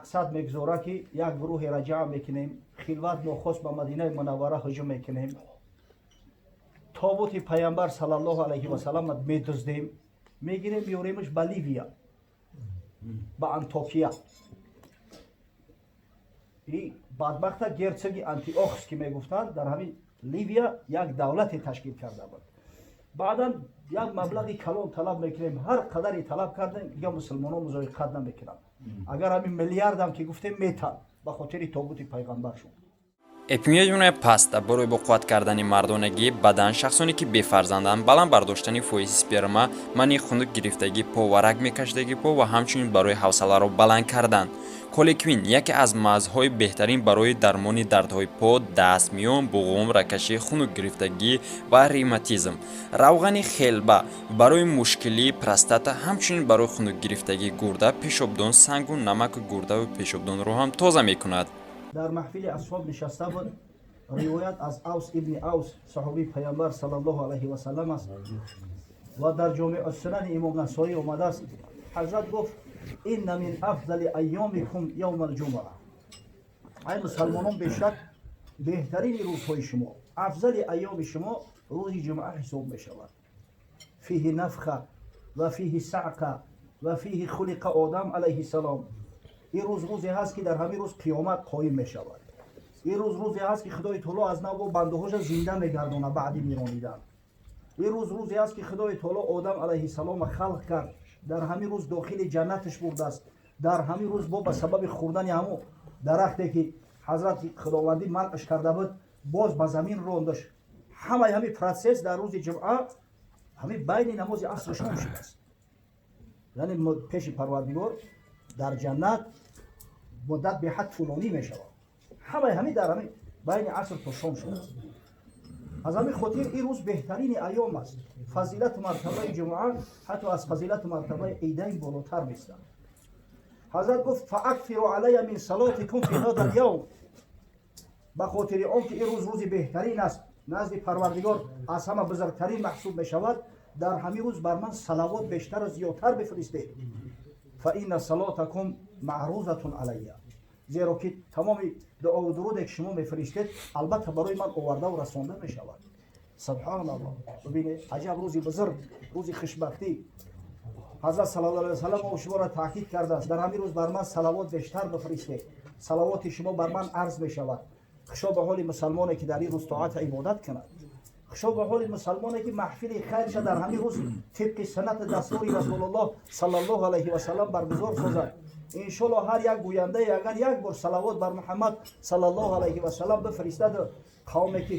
Мақсад мегузора, ки як гурӯҳеро ҷамъ мекунем, хилват нохост ба Мадинаи Мунаввара ҳуҷум мекунем, тобути Пайғамбар саллаллоҳу алайҳи васалам медуздем, мегирем, меоремаш ба Ливия, ба Антокия. И бадбахта герцоги Антиохс ки мегуфтанд, дар ҳамин Ливия як давлате ташкил карда буд. Баъдан як маблағи калон талаб мекунем. Ҳар қадаре талаб кардем, дига мусулмонон музоиқат намекунанд. Агар ҳамин миллиардам ки гуфтем, метан ба хотири тобути пайғамбаршон. Эпимедиумная паста барои боқувват кардани мардонагии бадан, шахсоне ки бефарзанданд, баланд бардоштани фоизи сперма, манъи хунук гирифтагии по ва раг мекашидагии по ва ҳамчунин барои ҳавсаларо баланд кардан. Колеквин яке аз мазҳои беҳтарин барои дармони дардҳои по, даст, миён, буғум, рагкашӣ, хунук гирифтагӣ ва ревматизм. Равғани хелба барои мушкилии простата, ҳамчунин барои хунук гирифтагии гурда, пешобдон, сангу намаку гурдаву пешобдонро ҳам тоза мекунад. Дар маҳфили асҳоб нишаста буд. Ривоят аз Авс ибни Авс, саҳобии Пайғамбар саллаллоҳу алайҳи васаллам аст ва дар Ҷомеъ Сунани Имом Насоӣ омадааст. Ҳазрат гуфт: "Инна мин афзали айёмикум явма алҷумъа". Ай мусалмонон, бешак беҳтарини рӯзҳои шумо, афзали айёми шумо рӯзи ҷумъа ҳисоб мешавад. "Фиҳи нафха ва фиҳи саъқа ва фиҳи хулиқа Одам алайҳи салом". Ин рӯз рӯзе ҳаст, ки дар ҳамин рӯз қиёмат қоим мешавад. Ин рӯз рӯзе ҳаст, ки Худои Таоло аз нав бо бандаҳоша зинда мегардонад баъди миронидан. Ин рӯз рӯзе ҳаст, ки Худои Таоло Одам алайҳиссалома халқ кард, дар ҳамин рӯз дохили ҷаннаташ бурдааст. Дар ҳамин рӯз бо ба сабаби хӯрдани ҳамун дарахте, ки ҳазрати Худовандӣ манъш карда буд, боз ба замин рондаш. Ҳамаи ҳамин процесс дар рӯзи ҷумъа, ҳамин байни намози асру шом шудааст. Яъне пеши Парвардигор дар ҷаннат муддат беҳад тӯлонӣ мешавад. Ҳамаи ҳамин дар ҳамин байни аср то шом шудааст. Аз ҳамин хотир ин рӯз беҳтарини айём аст. Фазилату мартабаи ҷумъа ҳатто аз фазилату мартабаи идайн болотар местад. Ҳазрат гуфт: "فأكثروا علي من صلاتكم في هذا اليوم". Ба хотири он ки ин рӯз рӯзи беҳтарин аст, назди Парвардигор аз ҳама бузургтарин маҳсуб мешавад, дар ҳамин рӯз бар ман салавот бештару зиёдтар бифиристед. "فإن صلاتكم معروضة علي". Зеро ки тамоми дуову дуруде, ки шумо мефиристед, албатта барои ман овардаву расонда мешавад. Субҳаналлоҳ, бибинед, аҷаб рӯзи бузург, рӯзи хушбахтӣ. Ҳазрат саллаллоҳу алайҳи васаллам шуморо таъкид кардааст: дар ҳамин рӯз бар ман салавот бештар бифиристед, салавоти шумо бар ман арз мешавад. Хушо ба ҳоли мусалмоне, ки дар ин рӯз тоату ибодат кунад. Хушо ба ҳоли мусалмоне, ки маҳфили хайрша дар ҳамин рӯз тибқи суннати дастури Расулуллоҳ саллаллоҳу алайҳи васаллам баргузор созад. Иншолло, ҳар як гӯяндае агар як бор салавот бар Муҳаммад саллаллоҳу алайҳи васаллам бифиристад, қавме ки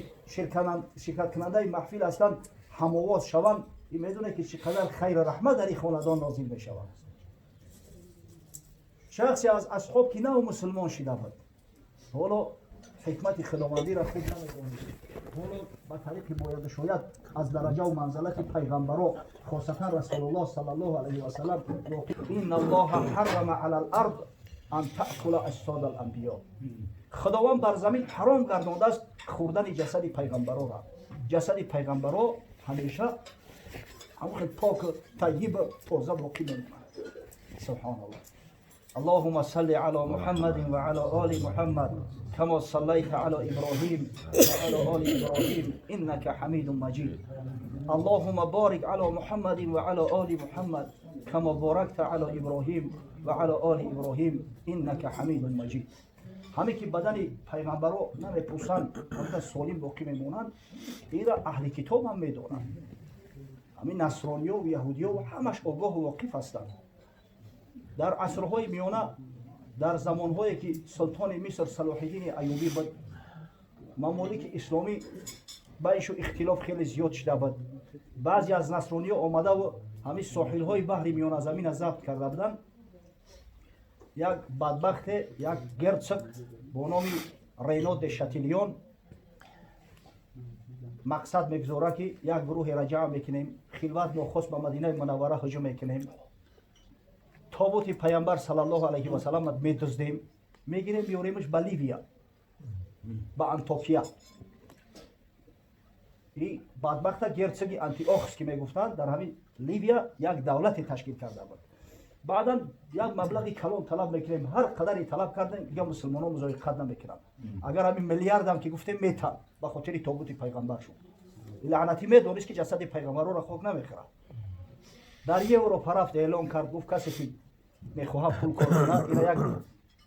ширкаткунандаи маҳфил ҳастанд, ҳамовоз шаванд, ин медонед, ки чӣ қадар хайру раҳмат дар ин хонадон нозил мешавад. Шахсе аз асҳоб, ки нав мусулмон шида буд, ҳоло ҳикмати худовандиро хуб намедонист, ҳоло ба тариқи бояду шояд аз дараҷаву манзалати пайғамбаро, хосатан Расулуллоҳ саллаллоҳу алайҳи васаллам. "إن الله حرم على الأرض أن تأكل أجساد الأنبياء". Худованд бар замин ҳаром гардондааст хӯрдани ҷасади пайғамбарора. Ҷасади пайғамбаро ҳамеша ҳамон хел поку тайибу тоза боқӣ мемонад. Субҳаналлоҳ. اللهم صل على محمد وعلى آل محمد كما صليت على إبراهيم وعلى آل إبراهيم إنك حميد مجيد. اللهم بارك على محمد وعلى آل محمد كما باركت على إبراهيم وعلى آل إبراهيم إنك حميد مجيد. Ҳаме ки бадани пайғамбаро намепӯсанд, ҳамта солим боқӣ мемонанд, инра аҳли китоб ҳам медонанд. Ҳамин насрониёву яҳудиё ҳамаш огоҳу воқиф ҳастанд. Дар асрҳои миёна, дар замонҳое ки султони Миср Салоҳиддини Аюбӣ буд, мамолики исломӣ байшу ихтилоф хеле зиёд шуда буд. Баъзе аз насрониё омадаву ҳамин соҳилҳои баҳри Миёназамина забт карда буданд. Як бадбахте, як герцог бо номи Рено де Шатилион мақсад мегузорад, ки як гурӯҳеро ҷамъ мекунем, хилват нохост ба Мадинаи Мунаввара ҳуҷум мекунем, тобути Пайғамбар саллаллоҳу алайҳи васаллам медуздем, мегирем, меоремаш ба Ливия, ба Антокия. И бадбахта герцоги Антиохс ки мегуфтанд, дар ҳамин Ливия як давлате ташкил карда буд. Баъдан як маблағи калон талаб мекунем. Ҳар қадаре талаб кардем, дига мусулмонон музоиқат намекунанд. Агар ҳамин миллиардам ки гуфтем, метан ба хотири тобути пайғамбаршон. Лаънатӣ медонист, ки ҷасади пайғамбарро хок намехӯрад. Дар Европа рафт, эълон кард, гуфт: касе ки мехоҳад пул кор кунад, ина як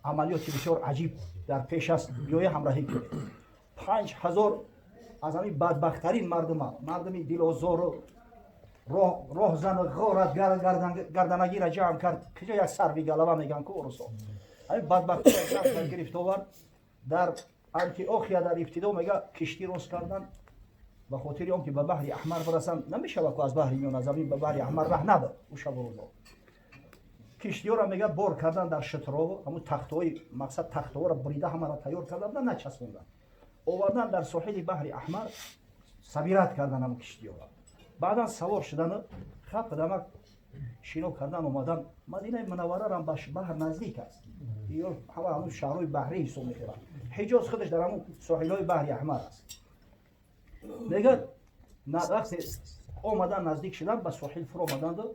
амалиёти бисёр аҷиб дар пеш аст, биёя ҳамроҳӣ кунед. 5000 аз ҳамин бадбахттарин мардума, мардуми дилозору роҳзану ғорат гарданагира ҷамъ кард. Киҷо як сарви галава меган ку урусо, ҳамин бадбахтиро гирифт, овард дар Антиохия. Дар ибтидо, мега, киштӣ рост кардан ба хотири он ки ба Баҳри Аҳмар бирасанд. Намешавад ку аз баҳри Миёназамин ба Баҳри Аҳмар раҳ набуд ӯ шабу рӯзо. Киштиёро, мега, бор кардан дар шутро, ҳамун тахтҳои, мақсад, тахтҳоро бурида, ҳамаро тайёр карда будан, начаспондан, овардан дар соҳили Баҳри Аҳмар, собирать кардан ҳамун киштиёро. Баъдан савор шудану хап қадамак шино кардан, омадан Мадинаи Мунавварарам ба баҳр наздик аст. Ё ҳама ҳамун шаҳрҳои баҳрӣ ҳисоб мехӯранд. Ҳиҷоз худаш дар ҳамун соҳилҳои Баҳри Аҳмар аст. Мегӯяд, вақте омадан, наздик шудан, ба соҳил фуромаданду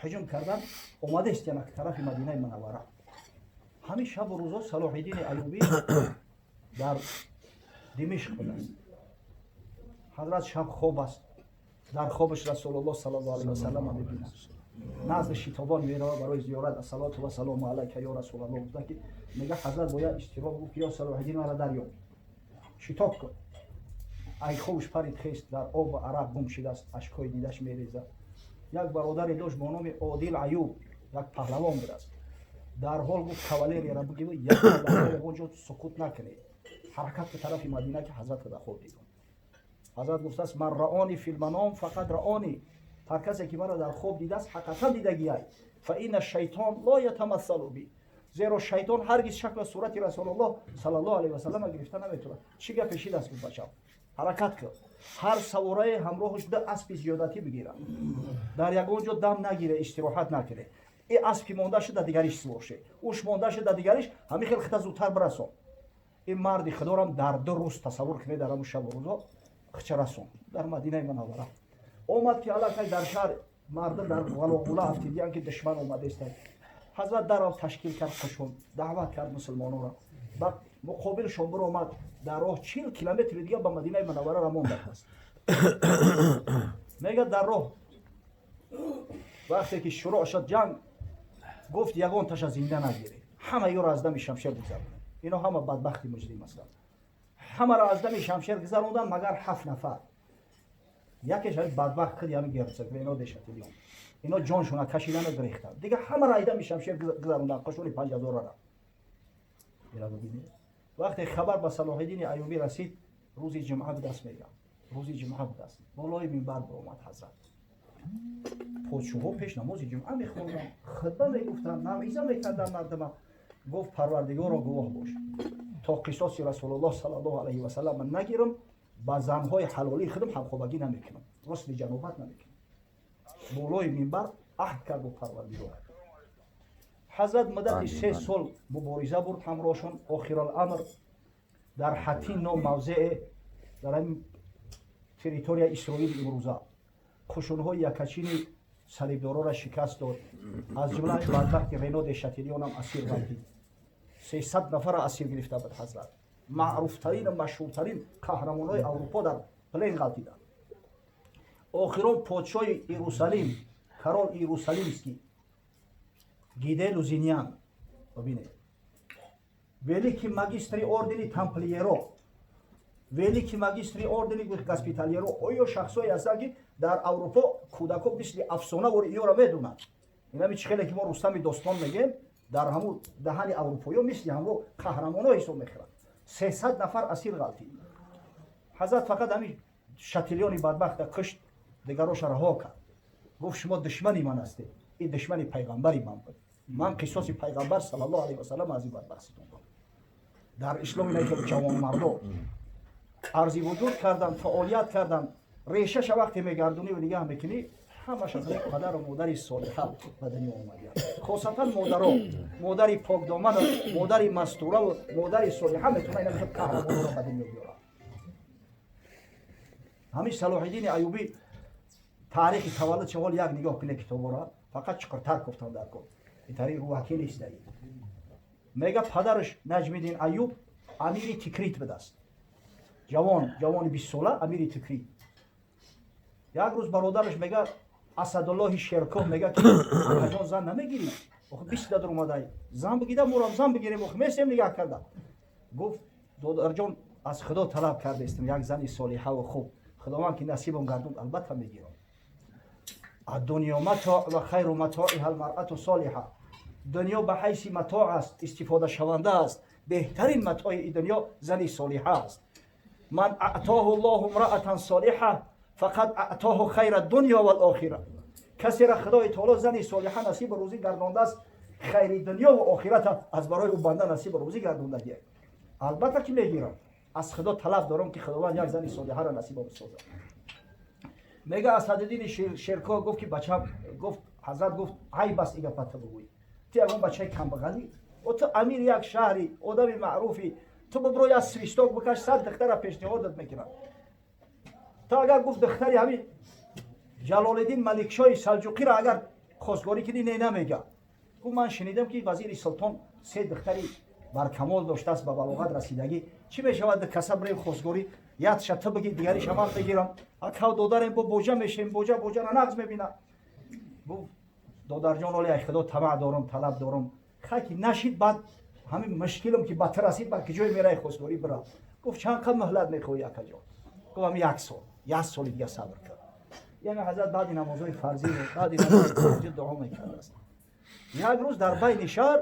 ҳуҷум кардан, омадаист яна тарафи Мадинаи Мунаввара. Ҳамин шабу рӯзо Салоҳиддини Аюбӣ дар Димишқ будааст. Ҳазрат шаб хоб аст. Дар хобаш Расулуллоҳ саллаллоҳу алайҳи васаллам мебинад. Назди шитобон мерава барои зиёрат. Ассалоту вассалому алайка ё Расулаллоҳ, гуфта ки, мега, ҳазрат бояд изтироб гуфт: ё Салоҳиддин, мара дарёб, шитоб кун. Ай хобш парид, хест, дар обу арақ гум шидааст, ашкҳои дидаш мерезад. Як бародаре дошт бо номи Одил Аюб, як паҳлавон будааст. Дарҳол гуфт: кавалерияра бигир, ягон ҷо сукут накунед, ҳаракат ба тарафи Мадина, ки ҳазрат дар хоб дидам. Ҳазрат гуфтааст: من رآني في المنام فقد رآني. Ҳар касе ки маро дар хоб дидааст, ҳақиқатан дидагиай. فإن الشيطان لا يتمثل بي. Зеро шайтон ҳаргиз шакла сурати Расулуллоҳ саллаллоҳу алайҳи васаллама гирифта наметавонад. Чӣ гапе шидааст? Гуфт: бачам, ҳаракат кун, ҳар саворае ҳамроҳаш ду аспи зиёдатӣ бигирад, дар ягон ҷо дам нагире, истироҳат накуне. И асп ки монда шуда, дигариш сувор ше, уш монда шуда, дигариш. Ҳамин хел хита зудтар бирасон. Ин марди худорам дар 2 рӯз, тасаввур кунед, дар ҳамун шабу рӯзо хича расон дар Мадинаи Мунаввара. Омад ки аллакай дар шаҳр мардум дар ғалоғула ҳафтидиян, ки душман омадеста. Ҳазрат дарав ташкил кард қушун, даъват кард мусулмононро, ба муқобилшон биромад. Дар роҳ 40 километри дига ба Мадинаи Мунаввара рамондааст. Мега, дар роҳ вақте ки шурӯъ шуд ҷанг, гуфт: ягон таша зинда нагиред, ҳама ёро аз дами шамшер гузаронед. Ино ҳама бадбахти муҷрим ҳастанд. Ҳамаро аз дами шамшер гузарондан, магар ҳафт нафар. Якеш ҳами бадбахт худи ҳами герцог Рено де Шатилион. Ино ҷоншона кашидану гирехтанд, дига ҳамаро аз дами шамшер гузарондан, қушуни 5000-ара. Вақте хабар ба Салоҳиддини Аюбӣ расид, рӯзи ҷумъа будааст, мегам, рӯзи ҷумъа будааст, болои минбар баромад ҳазрат. Подшоҳҳо пеш намози ҷумъа мехонданд, хутба мегуфтанд, мавъиза мекарданд мардума. Гуфт: Парвардигоро, гувоҳ бош, то қисоси Расулуллоҳ саллаллоҳу алайҳи васаллам нагирам, ба занҳои ҳалолии худам ҳамхобагӣ намекунам, ғусли ҷанобат намекунам. Болои минбар аҳд кард бо Парвардигор. Ҳазрат муддати 3 сол мубориза бурд ҳамроҳшон. Охироламр дар Ҳатин ном мавзее дар ҳамин территорияи Исроили имрӯза қушунҳои якачини салибдороро шикаст дод. Аз ҷумла бадбахти Рено де Шатилионам асир гардид. 300 нафара асир гирифта буд ҳазрат. Маъруфтарину машҳуртарин қаҳрамонҳои Аврупо дар плен ғалтиданд. Охирон подшоҳи Иерусалим, король иерусалимский Ги де Лузиньян, бибинед, великий магистри ордени тамплиеро, великий магистри ордени госпитальеро. Оё шахсое ҳастанд, ки дар Аврупо кӯдако мисли афсона вори иёро медонанд. Инами чӣ хеле ки мо Рустами достон мегем, дар ҳамун даҳани аврупоиё мисли ҳамо қаҳрамоно ҳисоб мехӯранд. 300 нафар асир ғалтид. Ҳазрат фақат ҳамин Шатилёни бадбахта кушт, дигароша раҳо кард. Гуфт: шумо душмани ман ҳастед, ин душмани пайғамбари ман буд, ман қисоси пайғамбар саллаллоҳу алайҳи васаллам аз ин бадбахтитон дод. Дар ислом инаи ҷавонмардо арзи вуҷуд кардан, фаъолият кардан. Решаша вақте мегардонӣ ва нигаҳ мекунӣ, ҳамаш аз падару модари солиҳа ба дунё омадиянд. Хосатан модаро, модари покдоману модари мастураву модари солиҳа метавона ина қаҳрамонро ба дунё биёрад. Ҳамин Салоҳиддини Аюбӣ таърихи таваллуд ҳол як нигоҳ кунед китобора, фақат чуқуртар гуфтам дар кор. Итари рӯҳакӣ нест. Мега падараш Наҷмиддин Аюб амири Тикрит будааст. Ҷавон, ҷавони 20 сола амири Тикрит. Як рӯз бародараш мега Асадуллоҳи Шеркоҳ мега ки акаҷон, зан намегирӣ? Охи 20 дар омадай. Зан бигида мурам, зан бигирем, охи месем нигаҳ карда. Гуфт: додарҷон, аз Худо талаб кардаистам як зани солиҳаву хуб. Худованд ки насибам гардунд, албатта мегирам. الدنيا متاع وخير متاعها المرأة الصالحة. Дунё ба ҳайси матоъ аст, истифодашаванда аст. Беҳтарин матои дунё зани солиҳа аст. من أعطاه الله امرأة صالحة فقد أعطاه خير الدنيا والآخرة. Касера Худои таоло зани солиҳа насибу рӯзӣ гардондааст, хайри дунё ва охирата аз барои ӯ банда насибу рӯзӣ гардондагия. Албатта ки мегирам, аз Худо талаб дорам, ки Худованд як зани солиҳаро насиба бисозад. Мега Асадиддини Шерко гуфт ки бача, гуфт, ҳазрат гуфт: айб аст и гапата бигӯӣ. Ту ягон бачаи камбағалӣ? О, ту амири як шаҳри, одами маъруфӣ. Ту бибро, як свисток бикаш, 100 духтара пешниҳодат мекунад. Ту агар, гуфт, духтари ҳамин Ҷалолиддин Маликшоҳи Салҷуқиро агар хостгорӣ кунӣ, не намега. Гуфт: ман шунидам, ки вазири султон се духтари баркамол доштааст, ба балоғат расидагӣ. Чӣ мешавад, каса бирем хостгорӣ, якша ту бигӣ, дигариша ман бигирам? Акав додарем, бо боҷа мешем, боҷа боҷара нағз мебина. Гуфт: додарҷон, оли ай Худо тамаъ дорам, талаб дорам. Хай, ки нашид, баъд ҳамин мушкилам ки ба ту расид, баъд ки ҷое мераи хостгорӣ, бира. Гуфт: чанд қад муҳлат мехоҳӣ, акаҷон? Гуфт: ҳами як сол, як соли дига сабр кард. Яъне ҳазрат баъди намозҳои фарзӣ, баъди намози дуо мекардааст. Як рӯз дар байни шаҳр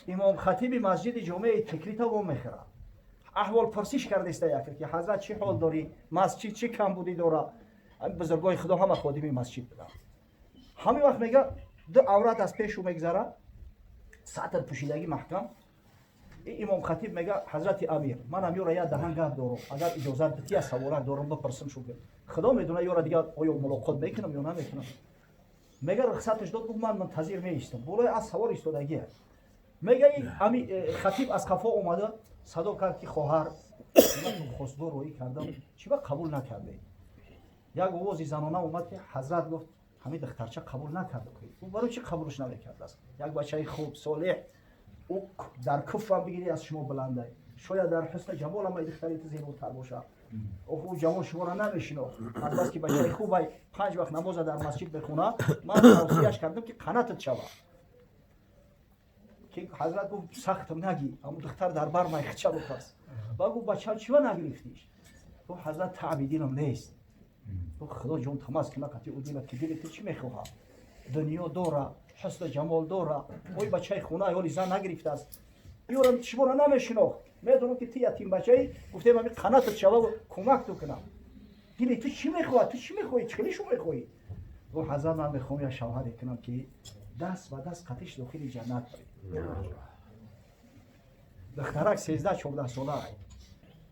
имомхатиби масҷиди ҷомеи Тикрита вомехӯрад. Аҳволпурсиш кардаиста яке, ки ҳазрат, чӣ ҳол дорӣ, масҷид чӣ камбудӣ дора? Бузургои Худо ҳама ходими масҷид буданд. Ҳамин вақт мега ду аврат аз пешу мегзара, сатр пӯшидагӣ маҳкам. Имомхатиб мега: ҳазрати амир, манам ёра як даҳан гап дорам, агар иҷозат битӣ, як саволак дорам бипурсам. Шукр, Худо медона, ёра дига оё мулоқот мекунам ё намекунам. Мега рухсаташ дод. Гуфт: ман мунтазир меистам. Болои аз савор истодагия. Мега ами хатиб аз қафо омада садо кард, ки хоҳар, хостгор роӣ кардам, чӣ ба қабул накарде? Як овози занона омад, ки ҳазрат, гуфт, ҳамин духтарча қабул накарда. Барои чӣ қабулш намекардааст? Як бачаи хуб, солеҳ, ӯ дар куфрам бигирӣ, аз шумо баландай, шояд дар ҳусни ҷамолам ай духтари ту зеботар бошад. Охи ӯ ҷавон шуморо намешинохт. Азбаски бачаи хубай, панҷ вақт намоза дар масҷид мехона, ман тавсияш кардам, ки қанатат шавад. Ки ҳазрат гуфт: сахтам нагӣ, аммо духтар дар бар майхча бупарс. Ба гуфт: бача, чива нагирифтиш? Гуфт: ҳазрат, таъби дилам нест. Гуфт: Худо ҷон тамаз кина қати ӯ дилат, ки дили ту чӣ мехоҳад? Дунё дора, ҳусну ҷамол дора, ой бачаи хона ҳоли зан нагирифтааст, ёрам шуморо намешинохт. Медонам, ки ту ятим бачаи, гуфтем ами қанатат шава, кӯмак ту кунам. Дили ту чӣ мехоҳад? Ту чӣ мехоҳӣ? Чӣ хеле шу мехоҳӣ? Гуфт: ҳазрат, ман мехоҳам як шавҳаре кунам, ки даст ба даст қатиш дохили ҷаннат барем. Духтарак 13-14 сола.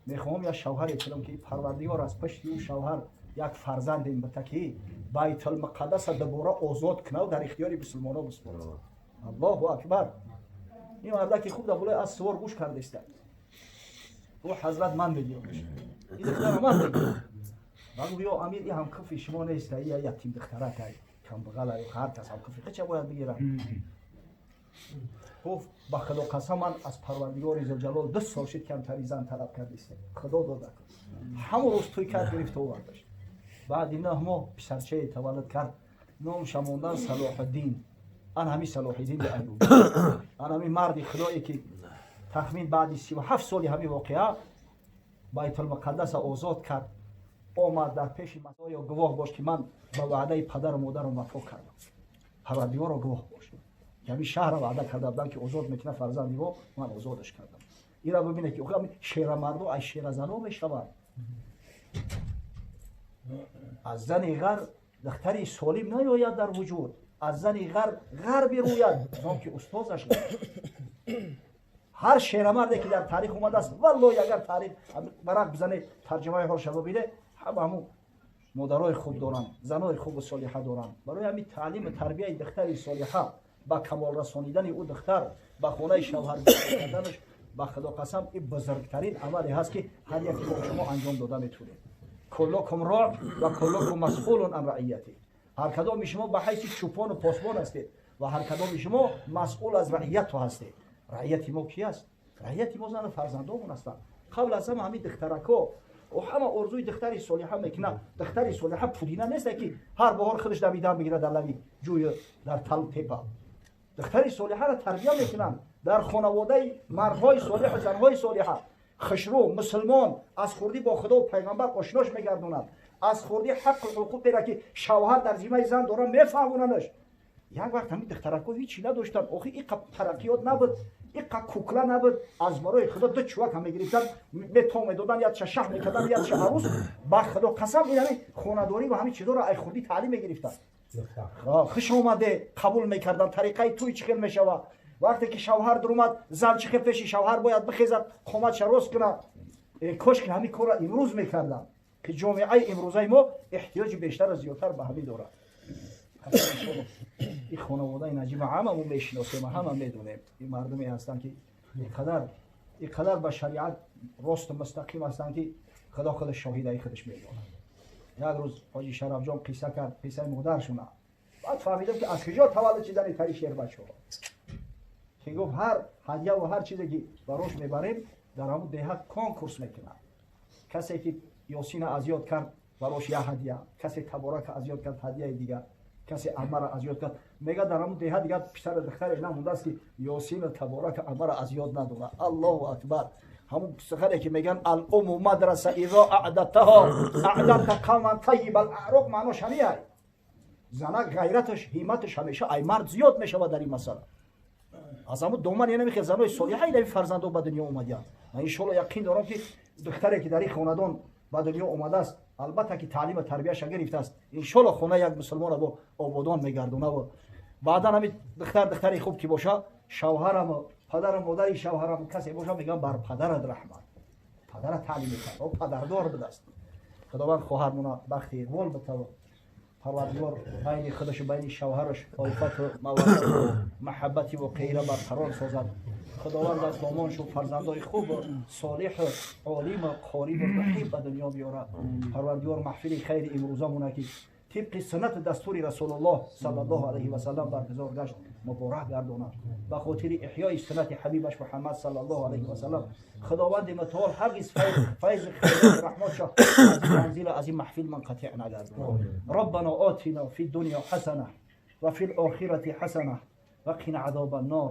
Мехоҳам як шавҳаре кунам, ки Парвардигор аз пашти ӯ шавҳар як фарзандем бита, ки Байтулмуқаддаса дубора озод кунав, дар ихтиёри мусулмоно биспорад. Аллоҳу акбар! Ин мардаки хуб дар болои аз сувор гӯш кардаиста. Гуфт: ҳазрат, ман мегирамш, ин духтара ман мегирам. Ба гуфт: ё амир, и ҳам куфи шумо нест, я ятим духтарак, камбағал, ҳар кас ҳам куфи хеча бояд бигирам. Гуфт: ба Худо қасам, ман аз Парвардигори Зулҷалол 2 сол шид камтари зан талаб кардистем, Худо дода. Ҳамон рӯз тӯй кард, гирифта овардаш. Баъди 9 моҳ писарчае таваллуд кард, номша мондан Салоҳиддин. Ан ҳами Салоҳиддин Аюб, ан ҳами марди худое, ки тахмин баъди 37 соли ҳами воқеа Байтулмуқаддаса озод кард. Омад дар пеши ё гувоҳ бош, ки ман ба ваъдаи падару модарам вафо кардам. Парвардигоро гувоҳ бош, ҳамин шаҳра ваъда карда будам, ки озод мекунам фарзанди мо, ман озодаш кардам. Ира бибине, ки шерамардо аз шеразано мешаванд. Аз зани ғар духтари солим наёяд дар вуҷуд, аз зани ғар ғар бирӯяд, зон ки устозаш. Ҳар шерамарде, ки дар таърих омадааст, валлоҳи, агар таърих варақ бизане, тарҷумаи ҳолша бибине, ҳама ҳамун модарои хуб доранд, занои хубу солиҳа доранд. Барои ҳамин таълиму тарбияи духтари солиҳа, ба камол расонидани ӯ духтар, ба хонаи шавҳар карданаш, ба Худо қасам, ин бузургтарин амале ҳаст, ки ҳар яке мо шумо анҷом дода метавонем. كلكم راع وكلكم مسئول عن رعيته. Ҳар кадоми шумо ба ҳайси чӯпону посбон ҳастед. Ва ҳар кадоми шумо масъул аз раияту ҳастед. Раияти мо ки аст? Раияти мо зану фарзандомон ҳастанд. Қабл аз ҳама ҳамин духтарако ҳама орзуи духтари солиҳа мекунад. Духтари солиҳа пудина нест, ки ҳар баҳор худаш давидан бигирад дар лави ҷӯй, дар тал тепа. Духтари солиҳаро тарбия мекунанд дар хонаводаи мардҳои солиҳу занҳои солиҳа. Хушрӯ мусулмон аз хурдӣ бо худо пайғамбар ошнош мегардонад. Аз хурдӣ ҳаққу ҳуқуқеро, ки шавҳар дар зиммаи зан дорад, мефаҳмонанаш. Як вақт ҳамин духтарако ҳичи надоштанд. Охи иқа тараққиёт набуд, иқа кукла набуд. Аз барои худо ду чувак ҳам мегирифтанд, мето медоданд, якша шаҳ мекарданд, якша арӯс. Ба худо қасам, ин ҳамин хонадорӣ ва ҳамин чизоро ай хурдӣ таълим мегирифтанд. Хуш омаде қабул мекарданд. Тариқаи туй чӣ хел мешавад, вақте ки шавҳар даромад, зан чӣ хел пеши шавҳар бояд бихезад, қоматша рост кунад. Кош ки ҳамин корро имрӯз мекарданд, ки ҷомеаи имрӯзаи мо эҳтиёҷи бештару зиёдтар ба ҳамин дорад. Ин хонаводаи наҷиба ҳамамон мешиносем, ҳама медонем. Ин мардуме ҳастанд, ки иқадар ба шариат росту мустақим ҳастанд, ки худо худаш шоҳидаи худаш медонад. Як рӯз ҳоҷи Шарафҷон қисса кард, қиссаи модаршуна. Баъд фаҳмидам, ки аз куҷо таваллуд шидани тари шербачаҳо, ки гуфт, ҳар ҳадяву ҳар чизе ки барош мебарем, дар ҳамун деҳа конкурс мекунад. Касе ки Ёсина аз ёд кард, барош як ҳадия, касе Таборака аз ёд кард, ҳадияи дигар, касе Аммара аз ёд кард. Мега, дар ҳамун деҳа дигар писара духтаре намондааст, ки Ёсину Таборака, Аммара аз ёд надорад. Аллоҳу акбар! Ҳамун сухане ки мегӯянд: الأم مدرسة إذا أعددتها أعددت قوما طيب الأعراق, маънош ҳамиай. Занак ғайраташ, ҳимматаш ҳамеша ай мард зиёд мешавад дар ин масъала. Аз ҳамун доман яна мехел занои солиҳа инави фарзандо ба дунё омадиянд. Ман иншоалло яқин дорам, ки духтаре ки дар ин хонадон ба дунё омадааст, албатта ки таълиму тарбияша гирифтааст, иншоалло хона як мусулмонро бо ободон мегардонаву баъдан ҳамин духтар, духтари хуб ки боша, шавҳараму падару модари шавҳарам касе боша, мегӯям, бар падарат раҳмат, падара таълим мекард, о падардор будааст. Худованд хоҳармона бахти иқбол битава. Парвардигор байни худашу байни шавҳараш улфату маваддату маҳаббати воқеиро барқарор созад. Худованд аз домоншу фарзандои хубу солиҳу олиму қориву раҳиб ба дунё биёрад. Парвардигор маҳфили хайри имрӯзамона, ки тибқи суннату дастури Расулуллоҳ саллаллоҳу алайҳи васаллам баргузор гашт, муборак гардонад. Ба хотири иҳёи суннати ҳабибаш Муҳаммад саллаллоҳу алайҳи васаллам, Худованди мутаол ҳаргиз файзу хайроту раҳматшо аз ин манзилу аз ин маҳфил манқатиъ нагардонад. ربنا آتنا في الدنيا حسنة وفي الآخرة حسنة وقنا عذاب النار.